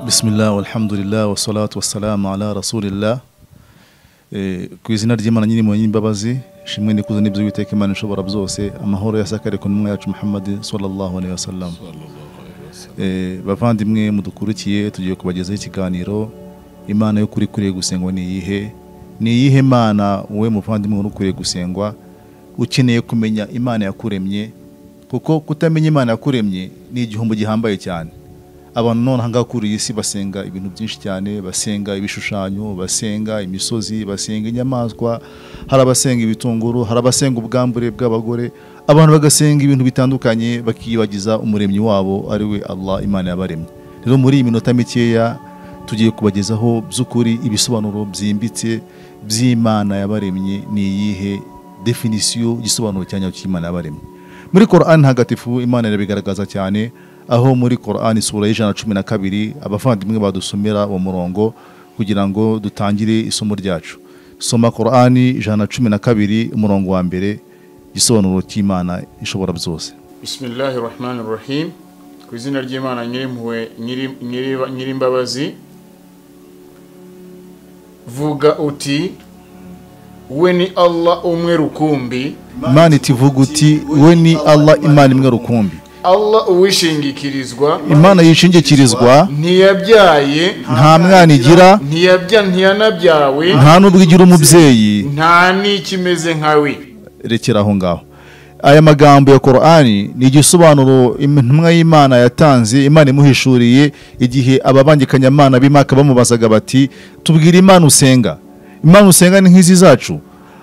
Bismillah walhamdulillah wassalatu wassalamu ala rasulillah. Ku izina ry'Imana nyiri imbabazi, shimwe nikuzo n'ibyo Uwiteka Imana ishobora byose, amahoro yasakare ku ntumwa yacu Muhammad sallallahu alaihi wasallam. Bavandimwe mudukurikiye, tugiye kubagezaho ikiganiro Imana yo kuri kuriye gusengwa ni iyihe? Ni iyihe Mana wowe muvandimwe uri kuriye gusengwa? Ukeneye kumenya Imana yakuremye, kuko kutamenya Imana yakuremye ni igihombo gihambaye cyane. Abantu none hanga kuri iyi si basenga ibintu byinshi cyane, basenga ibishushanyo, basenga imisozi, basenga inyamaswa, hari abasenga ibitunguru, hari abasenga ubwambure bw'abagore, abantu bagasenga ibintu bitandukanye bakiyibagiza umuremyi wabo ari we Allah, Imana yabaremye. Rero muri iyi minota mikeya tugiye kubagezaho by'ukuri ibisobanuro byimbitse by'Imana yabaremye ni iyihe, definition igisobanuro cyanya cy'Imana yabaremye. Muri Qur'an ntagatifu Imana irabigaragaza cyane, aho muri Qur'an sura y'ijana 12 abavandimwe badusomera uwo murongo kugira ngo dutangire isomo ryacu. Soma Qur'an 112 umurongo wa mbere, igisobanuro cy'Imana ishobora byose. Bismillahir Rahmanir Rahim. Ku izina ry'Imana nyirimpuhwe nyirimbabazi, vuga uti we ni Allah umwe rukumbi. Imana itivuga uti we ni Allah Imana imwe rukumbi. Allah uwishingikirizwa, Imana yishingikirizwa, ntiyabyaye, nta mwana igira, ntiyanabyawe, nta n'ubwo igira umubyeyi, nta n'ikimeze nkawe. Rekera aho ngaho. Aya magambo ya Qur'ani ni igisobanuro intumwa y'Imana yatanze, Imana imuhishuriye igihe ababangikanyamana b'Imaka bamubazaga bati tubwire Imana usenga. Imana usenga ni nk'izi zacu.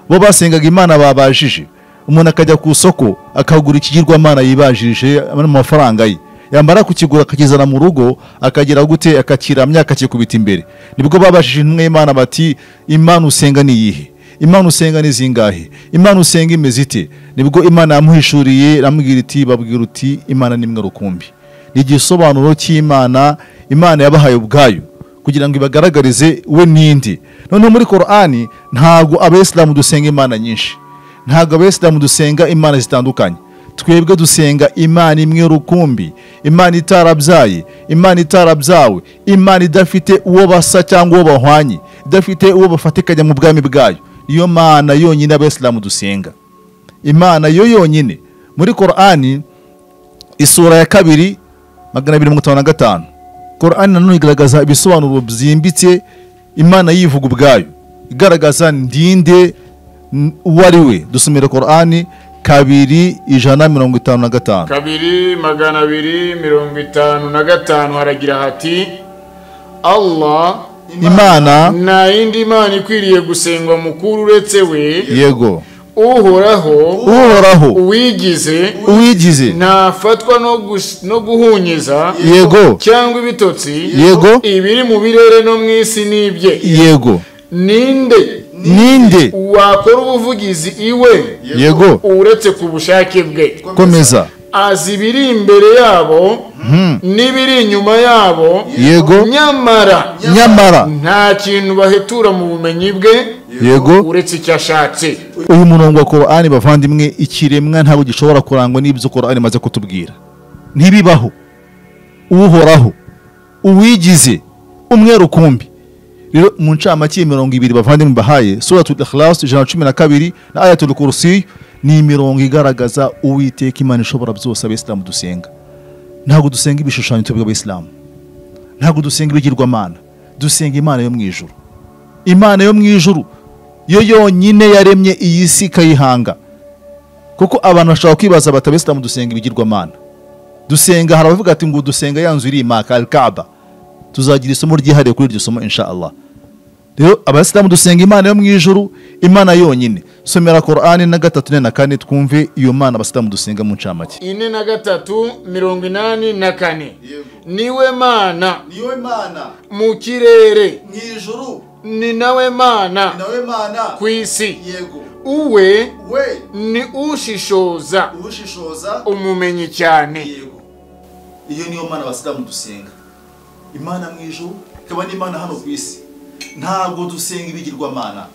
Bo basengaga Imana babajije. Umuntu akajya ku isoko akagura ikigirwamana yibajije mu mafaranga ye, yamara kukigura akakizana mu rugo, akagira gute, akakiramya, akakikubita imbere. Nibwo babajije intumwa y'Imana bati Imana usenga ni iyihe? Imana usenga ni zingahe? Imana usenga imeze ite? Nibwo Imana yamuhishuriye aramubwira iti babwira uti Imana ni imwe rukumbi. Ni igisobanuro cy'Imana, Imana yabahaye ubwayo kugira ngo ibagaragarize we nindi. Noneho muri Qur'ani ntago abayisilamu dusenga Imana nyinshi, ntago abayisilamu dusenga imana zitandukanye. Twebwe dusenga Imana imwe rukumbi, Imana itarabyaye, Imana itarabyawe, Imana idafite uwo basa cyangwa uwo bahwanye, idafite uwo bafatikanya mu bwami bwayo. Iyo Mana yonyine abayisilamu dusenga, Imana yo yonyine. Muri Qur'ani isura ya 2 255, Qur'ani nanone igaragaza ibisobanuro byimbitse Imana yivuga ubwayo, igaragaza ndinde uwo ari we. Dusomera Qur'ani 255. 255 haragira hati Allah Imana nta yindi Imana ikwiriye gusengwa mukuru uretse we, yego, uhoraho, uhoraho, uwigize, uwigize, ntafatwa no guhunyiza, yego, cyangwa ibitotsi, yego, ibiri mu birere no mu isi nibye, yego. Ninde, ninde wakora ubuvugizi iwe, yego, uretse ku bushake bwe? Komeza. Azi ibiri imbere yabo n'ibiri inyuma yabo, yego, nyamara, nyamara nta kintu bahetura mu bumenyi bwe, yego, uretse icyo ashatse. Uyu murongo wa Qur'ani bavandimwe, ikiremwa ntabwo gishobora kurangwa n'ibyo Qur'ani imaze kutubwira. Ntibibaho. Uhoraho, uwigize, umwe rukumbi. Rero mu ncamake imirongo ibiri bavandimwe bahaye, Suratul Ikhlas 112 na Ayatul Kursi, ni imirongo igaragaza Uwiteka Imana ishobora byose abayisilamu dusenga. Ntabwo dusenga ibishushanyo twebwe abayisilamu, ntabwo dusenga ibigirwamana, dusenga Imana yo mu ijuru. Imana yo mu ijuru yo yonyine yaremye iyi si ikayihanga. Kuko abantu bashobora kwibaza bati abayisilamu dusenga ibigirwamana, dusenga, hari abavuga ati ngo dusenga ya nzu iri Maka al-Kaaba. Tuzagira isomo ryihariye kuri iryo somo insha Allah. Rero abayisilamu dusenga Imana yo mu ijuru, Imana yonyine. Somera Qur'ani na 3 na 4 twumve iyo Mana abasilamu dusenga mu ncamake. 4 na 3 84. Niwe Mana, niwe Mana mu kirere, mu ijuru, ni nawe Mana, ni nawe Mana ku isi, yego, uwe we ni ushishoza, ushishoza, umumenyi cyane, yego. Iyo niyo Mana abasilamu dusenga. Imana mu ijuru ikaba n'Imana hano ku isi. Ntabwo dusenga ibigirwamana,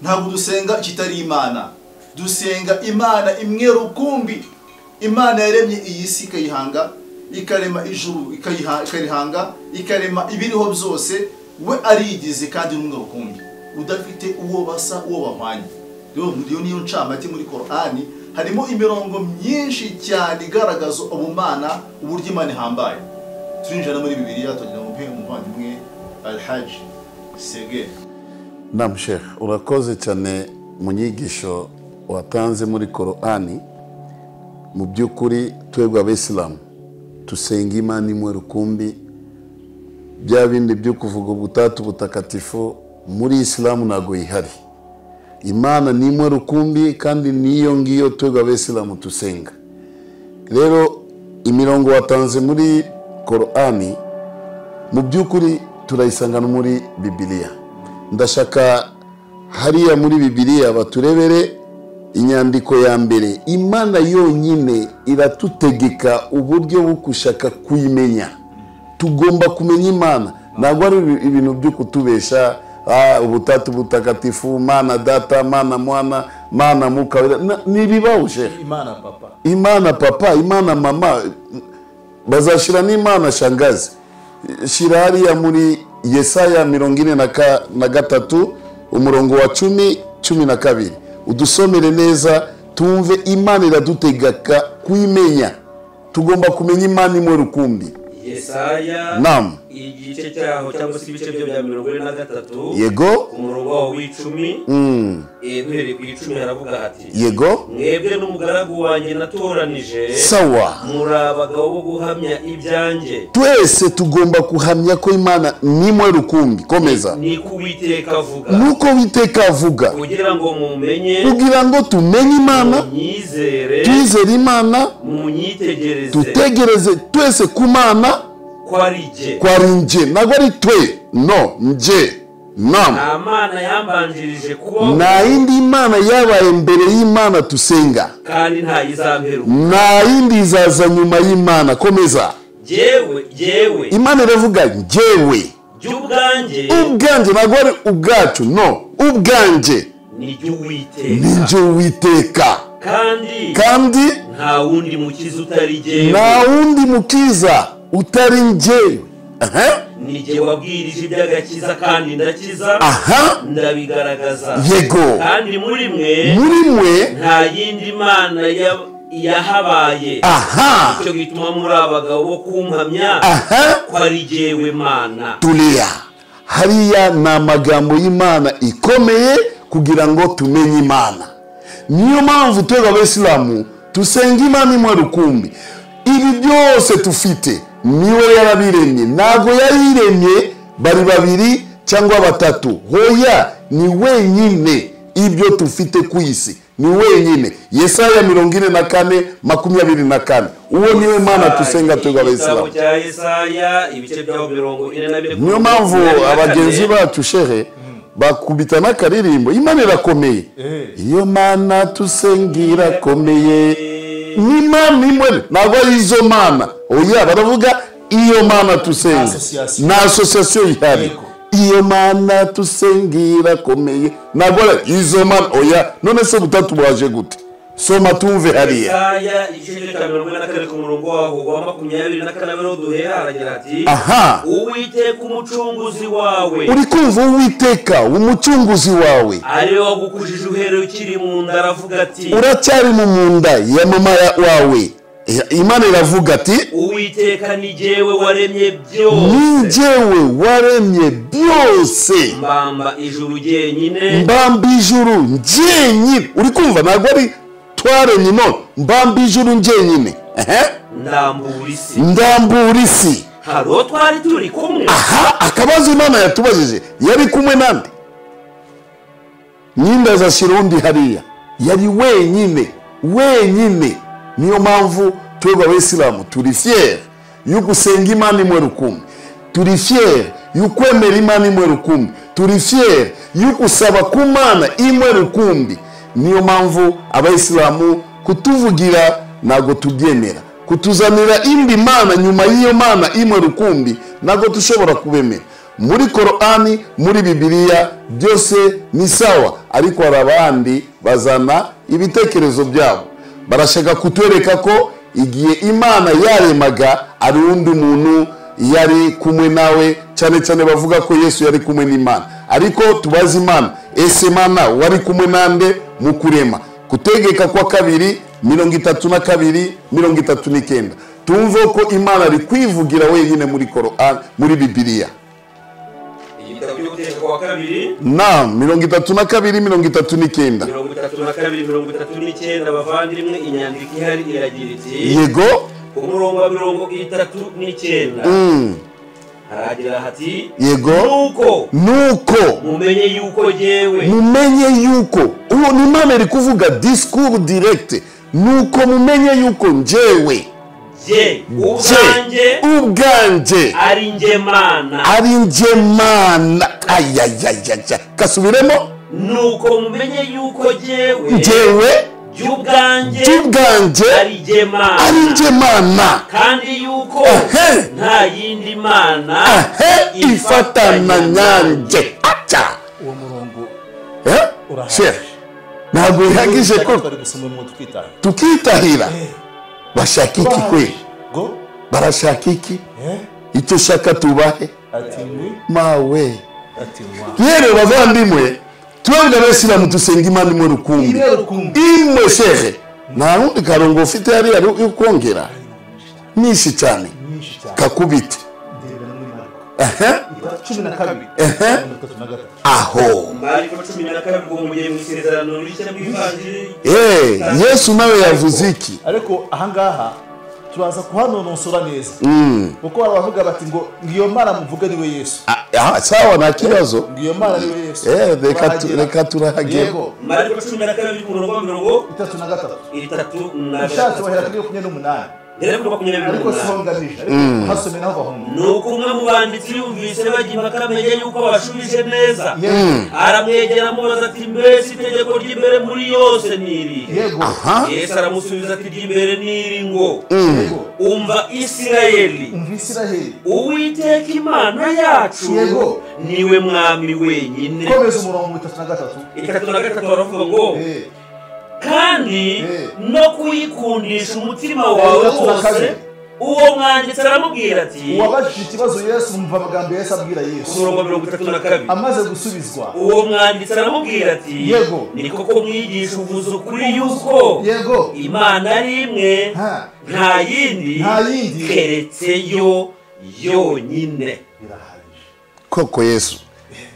ntabwo dusenga ikitari Imana, dusenga Imana imwe rukumbi, Imana yaremye iyi si ikayihanga, ikarema ijuru ikarihanga, ikarema ibiriho byose, we arigize kandi n'umwe rukumbi udafite uwo basa uwo bahwanye. Rero iyo niyo ncamake muri Korani harimo imirongo myinshi cyane igaragaza ubumana, uburyo Imana ihambaye. Turinjira muri Bibiliya tugira ngo mpe umuvandimwe Alhaji Sege. Naam Sheikh, urakoze cyane mu nyigisho watanze muri Korani. Mu by'ukuri twebwe Abayisilamu tusenga Imana imwe rukumbi. Bya bindi byo kuvuga ubutatu butakatifu muri Isilamu ntago ihari. Imana ni imwe rukumbi kandi niyo ngiyo twebwe Abayisilamu tusenga. Rero imirongo watanze muri Korani mu by'ukuri turayisanga no muri Bibiliya. Ndashaka hariya muri Bibiliya baturebere inyandiko ya mbere. Imana yonyine iratutegeka uburyo bwo gushaka kuyimenya. Tugomba kumenya Imana, ntabwo ari ibintu byo kutubesha ubutatu butakatifu, Mana data, Mana mwana, Mana muka, nibibaho Sheikh. Imana papa, Imana papa, Imana mama, bazashira n'Imana shangazi. Shira hariya muri Yesaya 43 umurongo wa 10 12, udusomere neza tumve. Imana iradutegeka kuyimenya. Tugomba kumenya Imana imwe rukumbi. Yesaya. Naam. Igice cyaho cyangwa se ibice byo bya 43. Yego. Umurongo w'icumi. Duhereye ku 10 haravuga ati: Yego. Mwebwe n'umugaragu wanjye natoranije. Sawa. Muri abagabo bo guhamya ibyanjye. Twese tugomba kuhamya ko Imana ni imwe rukumbi. Komeza. Niko Uwiteka avuga. Nuko Uwiteka avuga. Kugira ngo mumenye. Kugira ngo tumenye Imana. Munyizere. Twizere Imana. Munyitegereze. Tutegereze twese ku Mana. Kwa nje. Ntabwo ari twe, no nje. Naam. Nta mana yambanjirije kubaho, nta yindi Imana yabaye mbere y'Imana tusenga, kandi nta izamperuka, nta yindi izaza nyuma y'Imana. Komeza. Jewe Imana iravuga jewe ubwanjye, ubwanjye ntabwo ari ubwacu, no ubwanjye ni jye Uwiteka, Uwiteka. Kandi nta wundi mukiza utari jyewe, nta wundi mukiza utari njyewe. Ni jye wabwirije iby'agakiza kandi ndakiza. Ndabigaragaza. Yego. Kandi muri mwe nta yindi mana yahabaye. Icyo gituma muri abagabo bo kumpamya ko ari jyewe Mana. Tulia. Hariya ni amagambo y'Imana ikomeye kugira ngo tumenye Imana. Niyo mpamvu twebwe Abayisilamu tusenga Imana imwe rukumbi. Ibi byose tufite niwe yarabiremye, ntabwo yayiremye bari babiri cyangwa batatu. Hoya, ni wenyine. Ibyo tufite ku isi ni wenyine. Yesaya 44 24. Uwo niwe Mana tusenga twebwe Abayisilamu. Niyo mpamvu abagenzi bacu shehe bakubita n'akaririmbo Imana irakomeye. Iyo Mana tusenga irakomeye. Ni Imana imwe, ntabwo ari izo mana. Oya, baravuga iyo Mana tusenga. Na association ihari. Iyo Mana tusenga irakomeye. Ntabwo ari izo mana. Oya, none se butatu bwaje gute? Soma tumve hariya. Yesaya igice cya 44 ku murongo waho wa 24 duhera haragira ati: Uwiteka umucunguzi wawe. Uri kumva Uwiteka umucunguzi wawe ari wagukujije uhereye ukiri mu nda, aravuga ati: uracyari mu nda ya mama wawe. Imana iravuga ati: Uwiteka ni jyewe waremye byose, ni jyewe waremye byose, mbamba ijuru jyenyine, mbamba ijuru jyenyine. Uri kumva ntabwo ari twaremye, no mbamba ijuru jyenyine. Ndambura isi, ndambura isi. Hari uwo twari turi kumwe. Akabazo Imana yatubajije, yari kumwe nande? Nyinda azashyira undi hariya, yari wenyine, wenyine. Niyo mpamvu twebwe Abayisilamu turi fier yo gusenga Imana imwe rukumbi, turi fier yo kwemera Imana imwe rukumbi, turi fier yo gusaba ku Mana imwe rukumbi. Niyo mpamvu Abayisilamu kutuvugira ntabwo tubyemera, kutuzanira indi mana nyuma y'iyo mana imwe rukumbi ntabwo dushobora kubemera. Muri Korani, muri Bibiliya byose ni sawa, ariko hari abandi bazana ibitekerezo byabo, barashaka kutwereka ko igihe Imana yaremaga ari undi muntu yari kumwe nawe, cyane cyane bavuga ko Yesu yari kumwe n'Imana. Ariko tubaze Imana, ese Imana wari kumwe nande mu kurema? Kutegeka kwa kabiri 32 39. Tumve ko Imana ari kwivugira wenyine muri Qur'an, muri Bibiliya. Igitabo cyo gutegeka kwa kabiri, naam, 32 39. 32 39. Bavandimwe, inyandiko ihari iragira iti: yego, ku murongo wa 39 haragira hati: yego, nuko mumenye yuko jewe, mumenye yuko uwo ni Imana iri kuvuga discours direct, nuko mumenye yuko njewe je ubwanjye ari nje Mana, ari nje Mana. Ayayayaya, kasubiremo. Nuko mumenye yuko jewe jubwanjye ari nje Mana, kandi yuko nta yindi mana ifatana nanjye. Acha uwo murongo Sheikh, ntabwo bihagije ko tukitahira. Bashaka iki kwe? Barashaka iki? Icyo shaka tubahe mawe. Rero bavandimwe, twebwe abasilamu dusenga Imana imwe rukumbi, imwe shehe. Nta wundi karongo ufite hariya yo kongera nyinshi cyane kakubite. Aho Yesu nawe yavuze iki? Ariko ahangaha turaza kuhanonosora neza, kuko baravuga bati ngo ngiyo Mana muvuge niwe Yesu. Sawa, nta kibazo. Ngiyo Mana niwe Yesu. Reka turahagera. Mariko 12 ku murongo wa 33. Ushatse wahera kuri 28. Ariko sihonganisha, ariko hasome naho bahunga. Nuko umwe mu banditsi yumvise bajya impaka amenye yuko bashubije neza, aramwegera amubaza ati: mbese itegeko ry'imbere muri yose ni iri? Yesu aramusubiza ati: iry'imbere ni iri ngo umva Isirayeli, Uwiteka Imana yacu niwe mwami wenyine. Komeza umurongo 33. 33 baravuga ngo kandi no kuyikundisha umutima wawe wose. Uwo mwanditsi aramubwira ati, uwabajije ikibazo Yesu, umva amagambo Yesu abwira Yesu. Ku murongo wa 32 amaze gusubizwa, uwo mwanditsi aramubwira ati: yego, ni koko mwigisha uvuze ukuri yuko yego Imana ari imwe, nta yindi keretse yo yonyine. Koko Yesu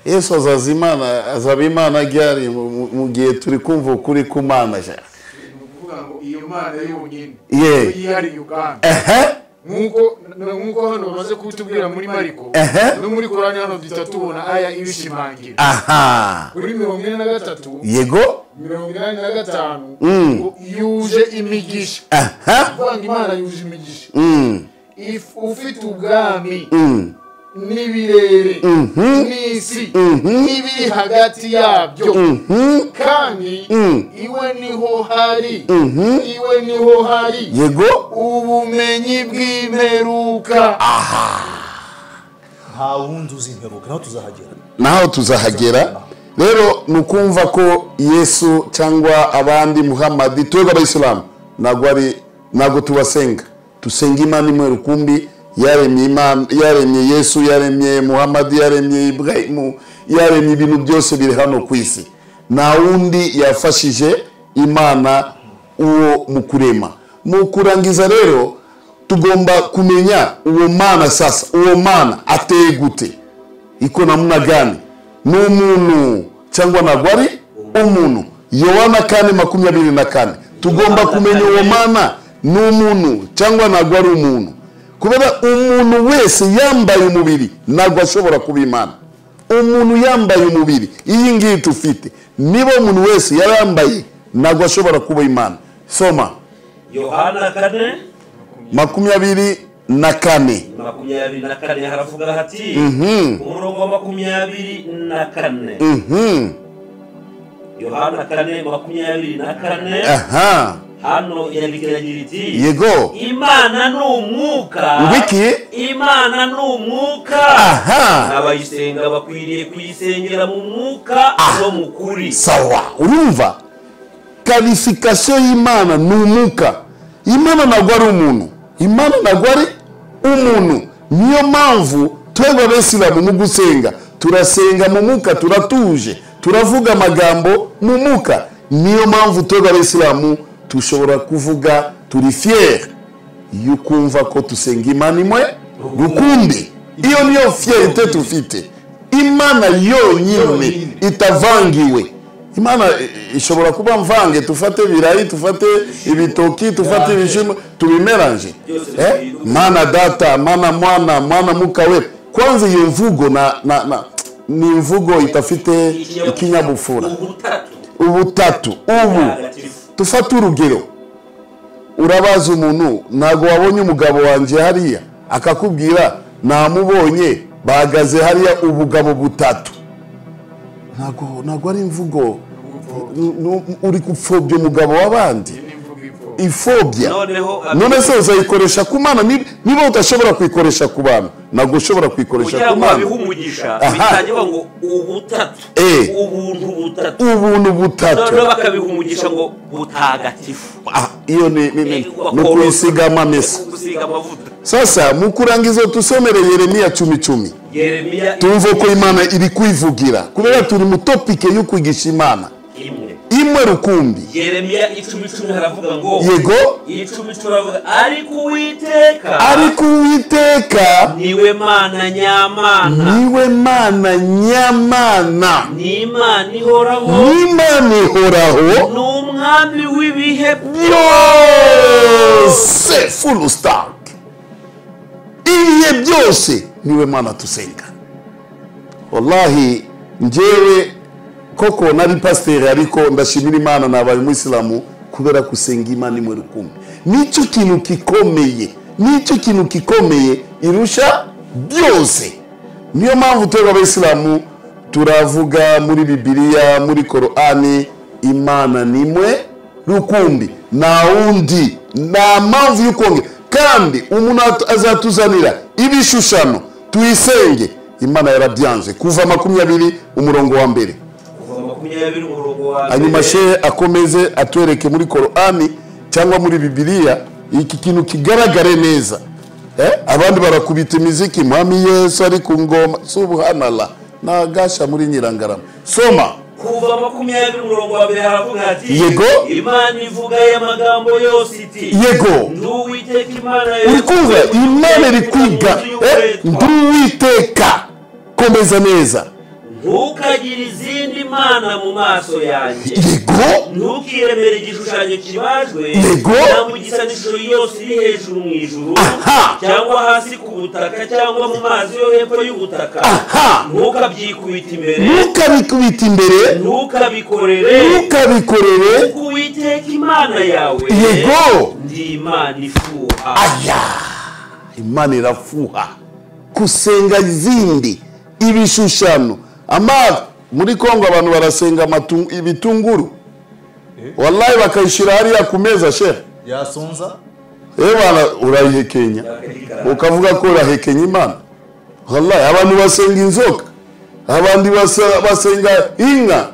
Yesu azaza Imana, azaba Imana ryari mu gihe turi kumva ukuri ku Mana? Kuvuga ngo iyo Mana yonyine yihariye Uganda. Nkuko hano bamaze kutubwira muri Mariko no muri Korani, hano duhita tubona aya ibishimangira. Kuri 43, yego, 85 yuje imigisha. Kuvuga ngo Imana yuje imigisha. Ufite ubwami n'ibirere n'isi n'ibiri hagati yabyo, kandi iwe niho hari, iwe niho hari, yego, ubumenyi bw'imperuka. Nta wundi uzi imperuka, naho tuzahagera, naho tuzahagera. Rero nukumva ko Yesu cyangwa abandi Muhammad, twebwe abayisilamu ntabwo tubasenga, tusenga Imana imwe rukumbi yaremye Imana, yaremye Yesu, yaremye Muhammad, yaremye Ibrahimu, yaremye ibintu byose biri hano ku isi. Nta wundi yafashije Imana uwo mu kurema. Mu kurangiza rero tugomba kumenya uwo Mana sasa, uwo Mana ateye gute, iko namna gani, ni umuntu cyangwa ntabwo ari umuntu. Yohana 4:24. Tugomba kumenya uwo Mana ni umuntu cyangwa ntabwo ari umuntu. Kubera umuntu wese yambaye umubiri ntabwo ashobora kuba Imana. Umuntu yambaye umubiri iyi ngiyi tufite, niba umuntu wese yarambaye ntabwo ashobora kuba Imana. Soma Yohana 4:24. 24 haravuga hati, umurongo wa 24. Yohana 4:24. Hano inyandiko iragira iti: yego, Imana ni umwuka. Wiki? Imana ni umwuka. Abayisenga bakwiriye kuyisengera mu mwuka no mu kuri. Sawa, urumva qualification y'Imana ni umwuka. Imana ntabwo ari umuntu, Imana ntabwo ari umuntu. Niyo mpamvu twebwe abisilamu mu gusenga turasenga mu muka, turatuje, turavuga amagambo mu muka. Niyo mpamvu twebwe abisilamu tushobora kuvuga turi fier yukumva ko tusenga Imana imwe rukumbi. Iyo niyo fierté tufite. Imana yonyine itavangiwe. Imana ishobora kuba mvange, tufate ibirayi, tufate ibitoki, tufate ibishimbo, tubimeranje. Mana data, mana mwana, mana mukawe. Kwanza iyo mvugo na ni mvugo itafite ikinyabupfura. Ubutatu. Ubu tufate urugero. Urabaza umuntu, ntago wabonye umugabo wanje hariya, akakubwira namubonye bahagaze hariya ubugabo butatu. Ntago ari imvugo uri gupfobya umugabo w'abandi. Ifobya. None se uzayikoresha ku Mana? Niba udashobora kuyikoresha ku bantu, ntabwo ushobora kuyikoresha ku Mana. Kugira ngo ngo ubutatu, ubuntu butatu, ubuntu butatu, none bakabihumugisha ngo butagatifu. Iyo ni kuyisiga amamesa. Sasa mukurangiza tusomere Yeremia 10:10. Tumve ko Imana iri kwivugira, kubera turi mu topic yo kwigisha Imana imwe rukumbi. Yeremia 10:10 haravuga ngo, yego, 10:10 haravuga, ariko Uwiteka, ariko Uwiteka niwe Mana nyamana, niwe Mana nyamana, ni Imana ihoraho, ni Imana ihoraho, ni umwami w'ibihe byose. Full stop. Ibihe byose niwe Mana tusenga. Wallahi njyewe koko nari pasiteri, ariko ndashimira Imana nabaye umuyisilamu kubera gusenga Imana imwe rukumbi. Nicyo kintu kikomeye, nicyo kintu kikomeye irusha byose. Niyo mpamvu twebwe abayisilamu turavuga muri Bibiliya, muri Korani, Imana nimwe rukumbi, nta wundi, nta mpamvu y'ukongera. Kandi umuntu azatuzanira ibishushano tuyisenge, Imana yarabyanze. Kuva 20 umurongo wa mbere. Hanyuma shehe akomeze atwereke muri Korani cyangwa muri Bibiliya iki kintu kigaragare neza. Abandi barakubita imiziki, Mwami Yesu ari ku ngoma, subhanallah, nagasha muri Nyirangarama. Soma. Kuva 20 umurongo wa mbere haravuga ati, yego, Imana ivuga aya magambo yose iti, yego, ndi Uwiteka Imana yawe. Uri kumva Imana iri kwiga, ndi Uwiteka. Komeza neza. Ntukagire izindi mana mu maso yanjye. Yego. Ntukiremere igishushanyo kibajwe. Yego. Cyangwa igisa n'ishusho yose iri hejuru mu ijuru, cyangwa hasi ku butaka, cyangwa mu mazi yo hepfo y'ubutaka. Ntukabyikubita imbere. Ntukabikubita imbere. Ntukabikorere. Ntukabikorere. Kuko Uwiteka Imana yawe. Yego. Ndi Imana ifuha. Aya. Imana irafuha. Kusenga izindi ibishushano. Amazi muri Kongo abantu barasenga ibitunguru. Wallahi bakayishira hariya ku meza, sheikh. Yasonza. Bana urayihekenya. Ukavuga ko urahekenya Imana. Wallahi abantu basenga inzoka. Abandi basenga inka.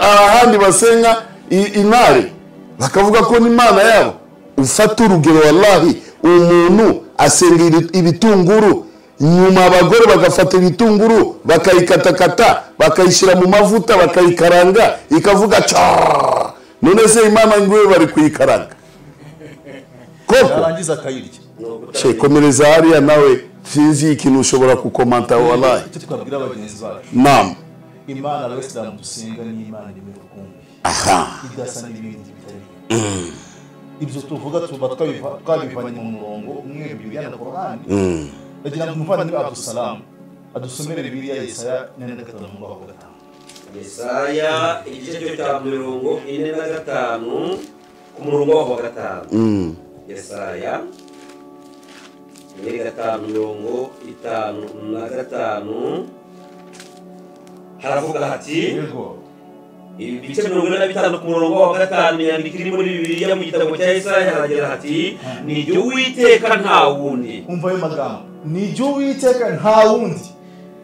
Ahandi basenga intare. Bakavuga ko ni Imana yabo. Ufata urugero, wallahi umuntu asenga ibitunguru. Nyuma abagore bagafata ibitunguru bakayikatakata bakayishyira mu mavuta bakayikaranga ikavuga cha. None se Imana nguwe bari kuyikaranga koko? Yarangiza akayirya. She komereza hariya nawe, sinzi ikintu ushobora kukomanta wallahi. Icyo twabwira bagenzi bacu. Naam. Imana abayisilamu dusenga ni Imana imwe rukumbi. Idasa n'ibindi bitari. Ibyo tuvuga tuba twabivanye mu murongo umwe Bibiliya na Korani. Ndagira ngo umuvandimwe Abdussalam adusomere Bibiliya Yesaya 45 umurongo wa 5. Yesaya igice cya 45 ku murongo wa 5. Yesaya 45 haravuga hati, ibice 45 ku murongo wa 5, inyandiko iri muri Bibiliya mu gitabo cya Yesaya haragira hati, ni jye Uwiteka nta wundi. Umva ayo magambo, ni jye Uwiteka nta wundi.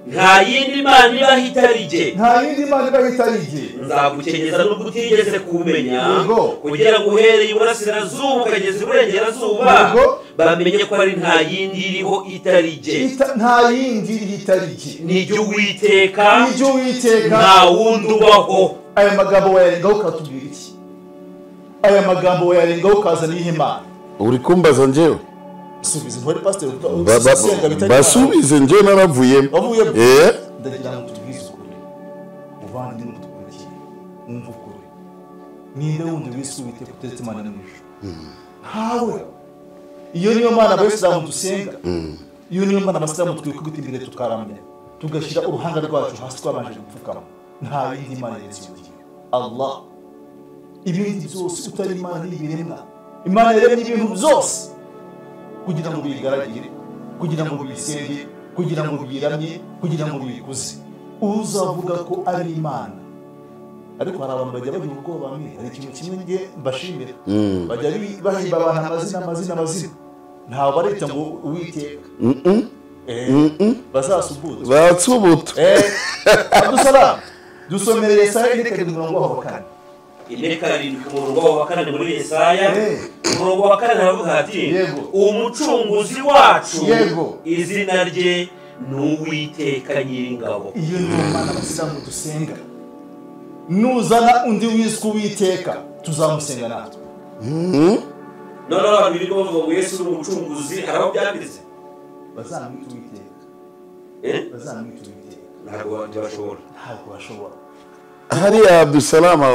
Nta yindi mana ibaho itari jye. Nta yindi mana ibaho itari jye. Nzagukenyeza nubwo utigeze kumenya, kugira ngo uhereye iburasirazuba ukageza iburengerazuba bamenye ko ari nta yindi iriho itari jye. Nta yindi iriho itari jye. Ni jye Uwiteka, ni jye Uwiteka, nta wundi ubaho. Aya magambo wayarengaho ukatubwira iki? Aya magambo wayarengaho ukazana iyihe Mana? Uri kumbaza njyewe? Subiza ntore pastor, basubize njyewe naravuyemo. Ndagira ngo tubwize ukuri, muvandimwe dukurikiye, mwumve ukuri. Ninde wundi wise Uwiteka uteretse Imana mu ijuru? Ntawe. Iyo niyo Mana abayisilamu dusenga, iyo niyo Mana abasilamu twikubita imbere tukaramya, tugashyira uruhanga rwacu hasi twabanje gupfukama. Nta yindi Mana yeretse iyo Allah. Ibindi byose utari Imana ni ibiremwa. Imana yaremye ibintu byose kugira ngo bigaragire, kugira ngo bisenge, kugira ngo biramye, kugira ngo bikuze. Uzavuga ko ari Imana. Ariko hari abantu bajya bagira ubwoba bamwe, hari ikintu kimwe nge mbashimira. Bajya bahimba abantu amazina amazina amazina. Ntawe barita ngo Uwiteka. Bazasubuta. Batsubuta. Abdusalam, dusomere Yesaya 4:4. 4:7 ku murongo wa 4 muri Yesaya, umurongo wa 4 haravuga hati umucunguzi wacu izina rye ni Uwiteka Nyiringabo. Iyo niyo Mana abasilamu dusenga. Nuzana undi wiswe Uwiteka tuzamusenga natwe. None abantu birirwa bavuga ngo Yesu ni umucunguzi, hari aho byanditse? Bazamwita Uwiteka. Bazamwita Uwiteka. Ntabwo bashobora. Ntabwo bashobora. Hariya Abdusalama,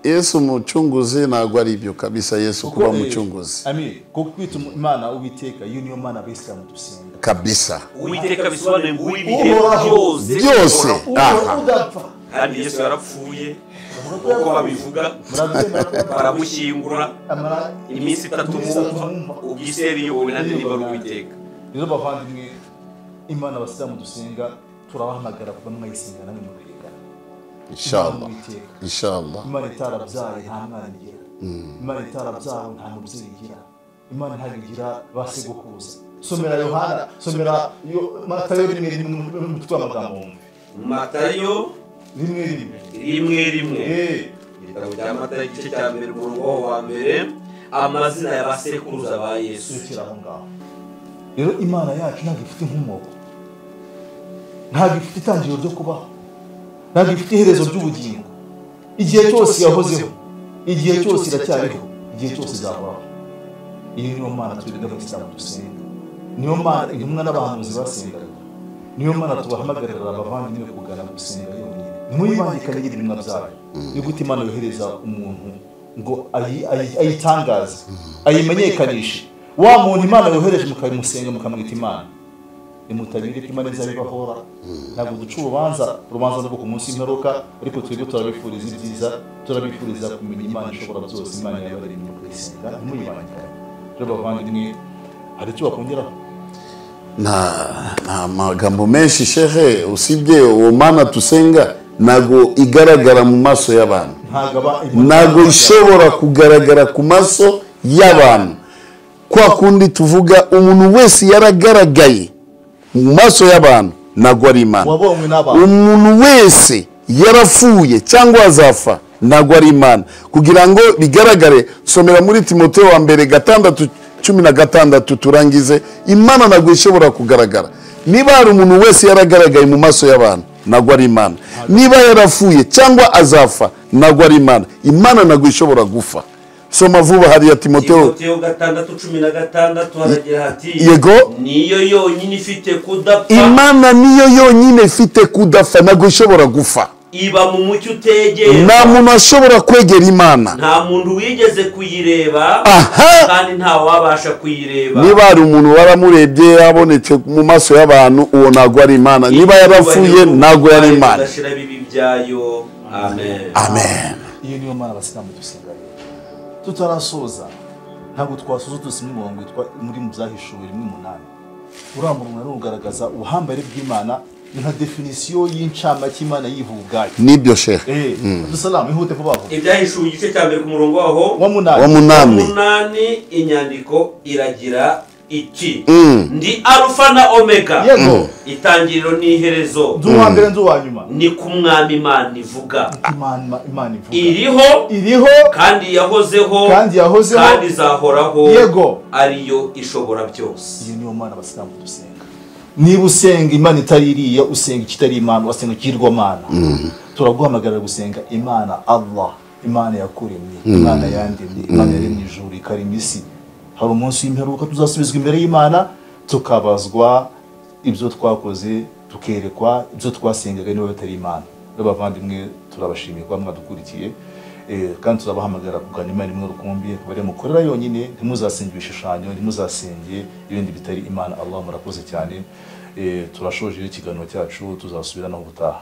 Yesu umucunguzi ntabwo ari ibyo kabisa. Yesu kuba umucunguzi. Amir, kuko kwita Imana Uwiteka, iyo niyo Mana abayisilamu dusenga. Kabisa. Uwiteka bisobanuye ngo uw'ibihe byose. Byose. Udapfa. Kandi Yesu yarapfuye uko babivuga, baramushyingura iminsi 3 mumva, ubwiseri yowe nande niba ari Uwiteka. Rero bavandimwe, Imana abasilamu dusenga turabahamagara kuba mwayisenga namwe mukayigana. Inshallah. Inshallah. Imana itarabyaye nta mwana igira. Imana itarabyawe nta mubyeyi igira. Imana ntabwo igira basekuruza. Somera Yohana, somera Matayo 1:1 umutwe w'amagambo wumve. Matayo 1:1. Igitabo cya Matayo igice cya 1 umurongo wa 1, amazina ya basekuruza ba Yesu. Aho ngaho. Rero Imana yacu ntabwo ifite inkomoko, ntabwo ifite itangiriro ryo kubaho, ntabwo ifite iherezo ry'ubugingo. Igihe cyose yahozeho, igihe cyose iracyariho, igihe cyose izahoraho. Iyi niyo Mana twebwe abasilamu dusenga, niyo Mana intumwa n'abahanuzi basengaga, niyo Mana tubahamagarira abavandimwe kugana gusenga yonyine. Ntimuyibangikanye n'ibiremwa byayo. Ni gute Imana yohereza umuntu ngo ayitangaze, ayimenyekanishe? Wa muntu Imana yohereje mukamusenga mukamwita Imana. Nimutabire ko Imana izabibahora. Ntabwo duca urubanza, urubanza rwo ku munsi w'imperuka, ariko twebwe turabifuriza ibyiza, turabifuriza kumenya Imana ishobora byose, Imana yabaremye kuyisenga, ntimuyibangikanye. Rero bavandimwe, hari icyo bakongeraho? Nta magambo menshi shehe, usibye uwo Mana tusenga ntabwo igaragara mu maso y'abantu. Ntabwo ishobora kugaragara ku maso y'abantu. Kwa kundi tuvuga umuntu wese yaragaragaye mu maso y'abantu ntabwo ari Imana. Umuntu wese yarapfuye cyangwa azafa ntabwo ari Imana. Kugira ngo bigaragare, somera muri Timoteyo wa mbere 6:16 turangize. Imana ntabwo ishobora kugaragara. Niba hari umuntu wese yaragaragaye mu maso y'abantu ntabwo ari Imana. Niba yarapfuye cyangwa azafa ntabwo ari Imana. Imana ntabwo ishobora gufa. Soma vuba hariya Timoteyo 6:16 haragira hati yego, niyo yonyine ifite kudapfa. Imana niyo yonyine ifite kudapfa, ntabwo ishobora gufa. Iba mu mucyo utegera. Nta muntu ashobora kwegera Imana. Nta muntu wigeze kuyireba, kandi nta wabasha kuyireba. Niba hari umuntu waramurebye yabonetse mu maso y'abantu, uwo ntabwo ari Imana. Niba yarapfuye ntabwo yari Imana. Amen. Amen. Iyo niyo Mana abasilamu dusenga. Tutarasoza ntabwo twasoza dusimye umurongo witwa muri mu Byahishuwe 1:8. Uriya murongo ugaragaza ubuhambare bw'Imana nka definisiyo y'incamake Imana yivuga ubwayo. Nibyo shehe. Abdusalamu ihute vuba vuba. Ibyahishuwe igice cya 1 ku murongo waho wa 8. Inyandiko iragira Iti ndi Alfa na Omega, itangiriro n'iherezo, ndi uwa mbere ndi uwa nyuma, ni ku Mwami Imana ivuga. Imana ivuga iriho, kandi yahozeho, kandi izahoraho, yego, ariyo ishobora byose. Iyo niyo Mana abasilamu dusenga. Niba usenga Imana itari iriya, usenga ikitari Imana, wasenga ikigirwamana. Turaguhamagarira gusenga Imana Allah, Imana yakuremye, Imana yandemye, Imana yaremye ijuru ikarema isi. Hari umunsi w'imperuka tuzasubizwa imbere y'Imana, tukabazwa ibyo twakoze, tukerekwa ibyo twasengaga niba bitari Imana. Rero bavandimwe, turabashimiye kuba mwadukurikiye, kandi turabahamagara kugana Imana imwe rukumbi, akaba ariyo mukorera yonyine. Ntimuzasenge ibishushanyo, ntimuzasenge ibindi bitari Imana Allah. Murakoze cyane. Turashoje ikiganiro cyacu, tuzasubira naho ubutaha.